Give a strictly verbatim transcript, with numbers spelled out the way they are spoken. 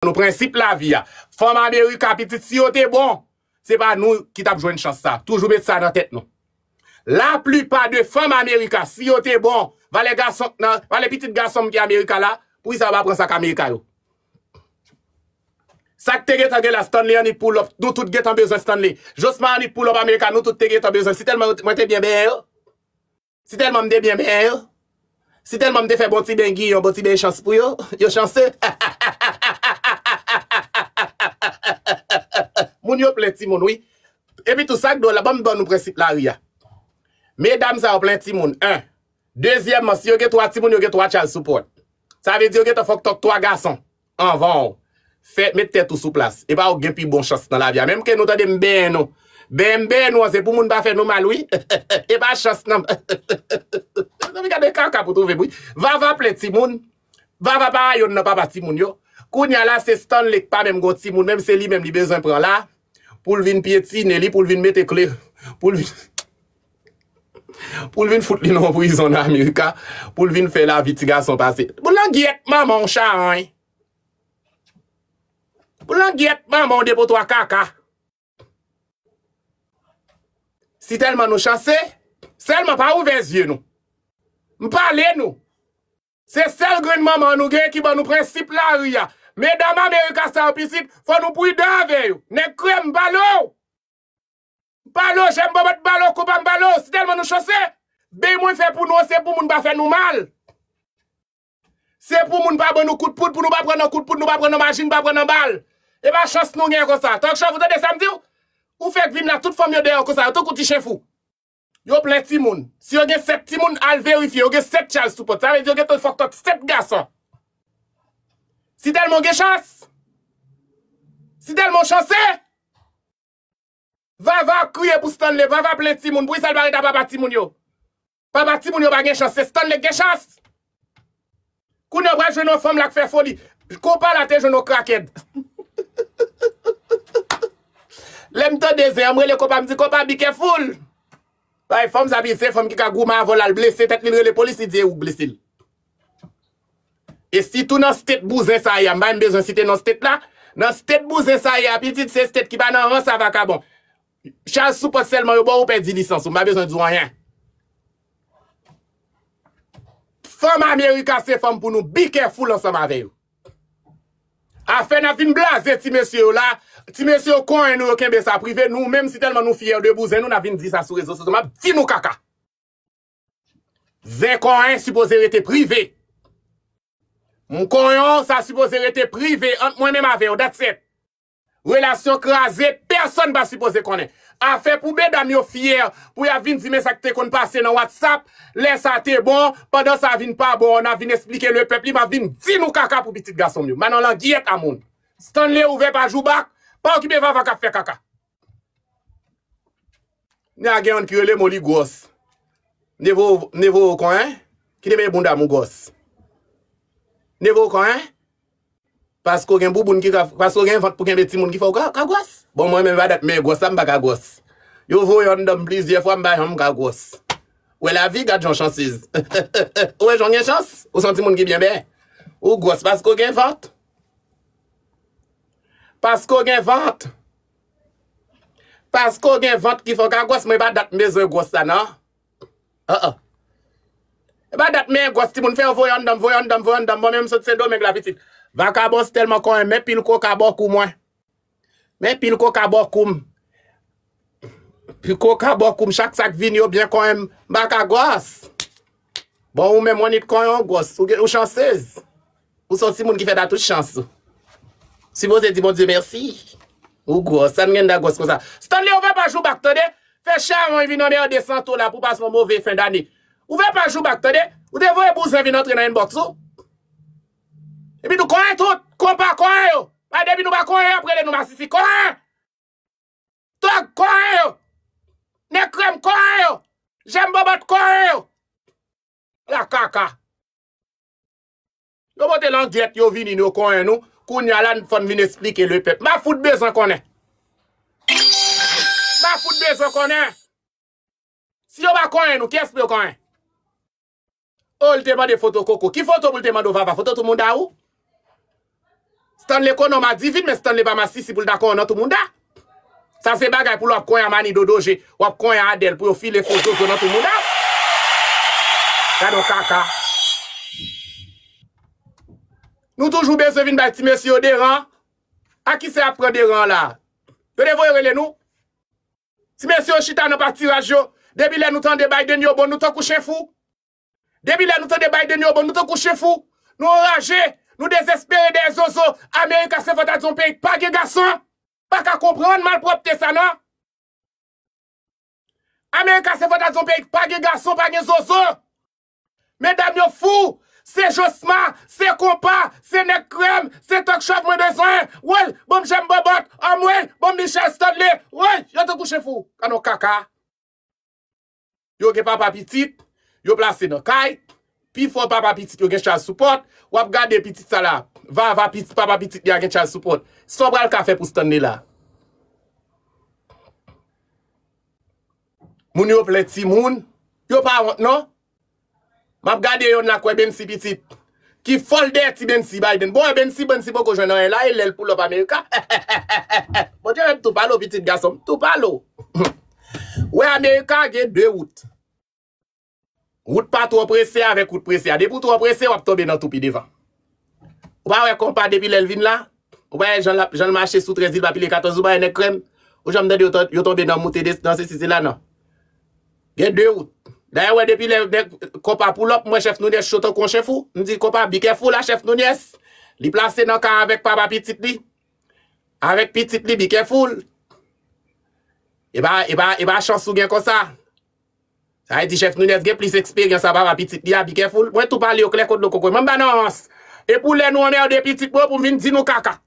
nou prensip lavi a. Fanm Amerika, pitit, si yo te bon, se pa nou ki t ap jwenn chans sa. Toujou met sa nan tèt nou. Laplipa de fanm Amerika, si yo te bon, valè gason nan, valè pitit gason m ki Amerika la, poukisa yo pa pran sa k Amerika yo? Sa k te gentan gen la, Stanley annik pull up. Nou tout gentan bezwen Stanley. Josma annik pull up Amerika, nou tout te gentan bezwen. Si tèlman mwen te byen benyen yo. Si tèlman m te byen benyen yo. Si tèlman m te fè bon ti beny Giyon, bon ti beny chans pou yo. Yo chanse. Moun yo plen timoun, wi. Epi tou, sa k dwòl la, ban m ban nou prensip lari a. Medam sa yo plen timoun, en. Dezyèmman, si yo gen twa timoun, yo gen twa child support. Sa vle di yo gentan fòk tòk twa gason anvan w. Fè, met tèt ou sou plas. E pa ou gen pi bon chans nan lavi a. Menm ke nou tande m benyen nou. Benyen m benyen nou an, se pou moun pa fè nou mal, wi. E pa chans, non. Mezanmi, gade kaka pou twouve m, wi. Vava plen timoun. Vava pa ayonn nan papa timoun yo. Kounye a la, se Stanley k pa menm gon timoun, menm se li menm li bezwen pran la, pou l vin pyetine li, pou l vin mete kle, pou l vin, pou l vin fout li nan yon prizon nan Amerika, pou l vin fè lavi ti gason pase. Pou langyèt manman w charanj. Pou langyèt manman w depotwa kaka. Si tèlman nou chanse, sèlman pa ouvè zye nou. M pale nou. Se sèl grenn manman nou gen ki ban nou prensip lari a. Medam Amerika sa yo pitit, fò nou pridan avè yo. Nèg krèm, m pale w. M pale w, jèm bòbòt, m pale w, konpa, m pale w. Si tèlman nou chanse, beny mwen fè pou nou, se pou moun pa fè nou mal. Se pou moun pa ban nou kout poud, pou nou pa pran nan kout poud, nou pa pran nan majin, pa pran nan bal. E pa chans nou gen konsa. Talk Show, ou tande sa m di w? Ou fèk vin la, tout fanm yo dèyè w konsa, yo tankou ti chen fou. Yo plen timoun. Si yo gen sèt timoun, al verifye, yo gen sèt child support. Sa vle di yo gen fòk tòk sèt gason. Si tèlman w gen chans, si tèlman w chanse, Vava ap kriye pou Stanley, Vava plen timoun, poukisa l pa ret a papa timoun yo? Papa timoun yo pa gen chans, se Stanley k gen chans. Kounye a w pral jwenn yon fanm la k fè foli. Konpa la te jwenn yon krakèd. Lè m tande zen an, m rele konpa, m di, "Konpa, be careful." Bay fanm sa, pi se fanm ki ka goumen avè w, l al blese tèt li, l rele polis, li di, "E ou k blese l." E sitou nan state bouzen sa ye a, m pa menm bezwen site non state la. Nan state bouzen sa ye a, pitit, se state ki pa nan rans a vakabon. Child support sèlman yo ba w, ou pèdi lisans ou, m pa bezwen di w anyen. Fanm Amerika se fanm pou nou be careful ansanm avè yo. Afè n ap vin blaze ti mesye yo la, ti mesye yo konyen nou, yo kenbe sa prive, nou menm si tèlman nou fyè de bouzen nou, n ap vin di sa sou rezo sosyo, m ap di nou kaka. Zen konyen sipoze rete prive. M konyen w, sa sipoze rete prive ant mwen menm avè w, that's it. Relasyon kraze, pèsonn pa sipoze konnen. Afè pou medam yo fyè, pou y ap vin di men sa k te konn pase nan WhatsApp, lè sa te bon, pandan sa vin pa bon, n ap vin esplike lepèp li, m ap vin di nou kaka pou pitit gason m yo. M pa nan langyèt a moun. Stanley ouvè paj ou bak, pa okipe Vava k ap fè kaka. Ni a gen youn ki rele Moli gwòs. M te voye w konyen? Ki te mete bounda m ou gwòs? M te voye w konyen? Paske w gen bouboun ki ka, paske w gen vant pou kenbe timoun ki fè w ka, ka gwòs. Bon, mwen menm, pa dat men gwòs la, m pa ka gwòs. Yo voye anndan m plizyè fwa, m pa janm ka gwòs. Wè lavi, gad jan w chansez. Ou wè jan w gen chans? Ou se yon timoun ki byen bèl. Ou gwòs paske w gen vant. Paske w gen vant. Paske w gen vant ki fè w ka gwòs, mwen pa dat m bezwen gwòs la, non. Uh-uh. E pa dat men gwòs timoun fè yo voye anndan m, voye anndan m, voye anndan m. Mwen menm m sot Sendomeng la pitit. Vakabon tèlman konyen, men pil koka bò kou mwen. Men pil koka bò kou m. Pil koka bò kou m, chak sa k vini yo byen konyen m. M pa ka gwòs. Bon, ou menm w annik konyen w gwòs. Ou, ou chansez. Ou se yon timoun ki fèt a tout chans. Sipoze di Bondye mèsi. Ou gwòs, sa n gen da gwòs konsa. Stanley, ouvè paj ou bak, tande? Fè charonj vin anmède Santo la pou pase yon move fen dane. Ouvè paj ou bak, tande? Ou te voye bouzen vin antre nan inbox ou. Epi nou konyen tout, konpa konyen yo. Bay depi nou pa konyen, y ap rele nou masisi. Konyen! Tòg konyen yo. Nèg krèm konyen yo. Jèm bòbòt konyen yo. La kaka. Yo pote langyèt, yo vini, yo konyen nou. Kounye a la, fò n vin esplike lepèp. M pa fout bezwen konnen. M pa fout bezwen konnen. Si yo pa konyen nou, kiyès pou yo konyen? Oh, li te mande foto koko. Ki foto pou l te mande w, Vava? Foto tou mouda ou? Stanley konnen w madivin, men Stanley pa masisi pou l ta konnen w nan tou mounda. Sa se bagay pou lè w ap konyen a Manny Dodo Je, w ap konyen a Adèl pou yo file fo zozo nan tou mounda. Gade yon kaka. Nou toujou bezwen vin bay ti mesye yo deran. A ki se ap pran deran la? Yo te voye rele nou? Ti mesye yo chita nan patiraj yo. Depi lè nou tande Biden yo bon, nou tankou chen fou. Depi lè nou tande Biden yo bon, nou tankou chen fou. Nou anraje, nou dezespere dèyè zozo. Amerika se fòt a di yon peyi k pa gen gason. Pa ka konprann malpwòpte sa non. Amerika se fòt a di yon peyi k pa gen gason, pa gen zozo. Medam yo fou. Se Josma, se Konpa, se Nèg Krèm, se Talk Show mwen bezwen. Woy, ban m Jèm Bòbòt, anmwey, ban m Michel Stanley. Woy, yo tankou chen fou. Gade yon kaka. Yo gen papa pitit, yo plase nan kay. Pifò papa pitit yo gen child support. W ap gade pitit sa la. Vava pitit, papa pitit li a gen child support. Sa w pral ka fè pou Stanley la? Moun yo plen timoun. Yo pa wont non. M ap gade yonn la kwè Bensi pitit. Ki fòl dèyè ti Bensi Biden. Bon, Bensi, Bensi poko jwenn anyen la, e lè l pull up Amerika. Bondye menm tou pale w pitit gason m, tou pale w. Wè Amerika gen de wout. Wout pa twò prese avèk wout prese a. Depi w twò prese, w ap tonbe nan tou pi devan. Ou pa wè Konpa depi lè l vin la? Ou pa wè jan l ap, jan l mache sou trèz li pa pile katòz, ou pa wè Nèg Krèm? Ou janm tande yo, yo tonbe nan moute de, nan sesi sela non. Gen de wout. Dayè wè depi lè nèg Konpa pull up, m wè Chèf Nunez cho tankou yon chen fou. M di Konpa be careful a Chèf Nunez. Li plase nan kay avèk papa pitit li. Avèk pitit li be careful. E pa, e pa, e pa chans ou gen konsa. Sa vle di Chèf Nunez gen plis eksperyans a papa pitit li a, be careful. Mwen tou pale yo klè kot dlo kokoy. Mwen m pa nan rans. E pou lè nou anmède pitit mwen pou m vin di nou kaka.